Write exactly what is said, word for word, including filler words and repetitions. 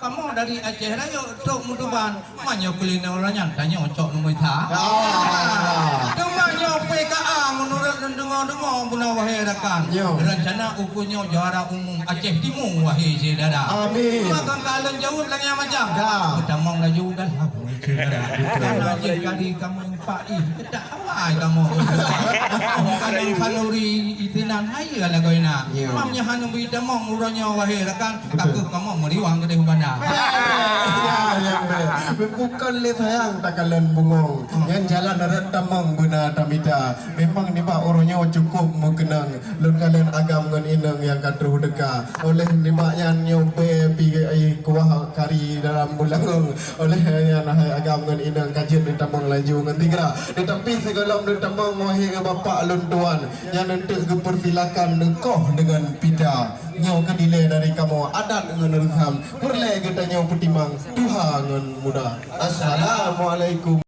Kamoe dari Aceh Rayeuk trok meutuban, meunyoe kuliner ureueng nyan tanyoe cok numeue sa. Ah. Teuma nyoe P K A meunurot lôn deungoe-deungoe beuna wahé rakan. Yo. Rencana ukeue nyoe juara umum Aceh Timu wahé syedara. Amin. Maka ka lôn jaweueb lagèe nyan macam. Ya. Tamong laju dalam syedara. Betul. Karena Aceh kali kamoe Pak ih, tak awai kamoe. Bukan yang khanuri itinan hai lagu ina. Ya. Mam nyan hana beri tamong uroe nyoe wahé rakan. Betul. Takut kamoe meuriwang keudeh banda. Ya, ya, ya. Bukan lé sayang takalon bungong. Hmm. Nyan jalan rot tamong beuna tamita. Memang nibak uroe nyoe cukup meukeunong. Lôn kalon agam ngon inong nyang ka troh teuka. Oleh nibak nyan nyoe bèe pi kuah kari dalam bulangong. Oleh nyan hai agam ngon inong ka jeuet neutamong laju ngon tigra. Teutapi sigohlom neutamong wahé ngon bapak lôn tuan. Nyan eunteuk geupeursilakan neukoh deungon pita. Nyoe keu dilèe dari kamoe adat ngon reusam. Peureulèe geutanyoe peutimang tuha ngon muda. Assalamualaikum.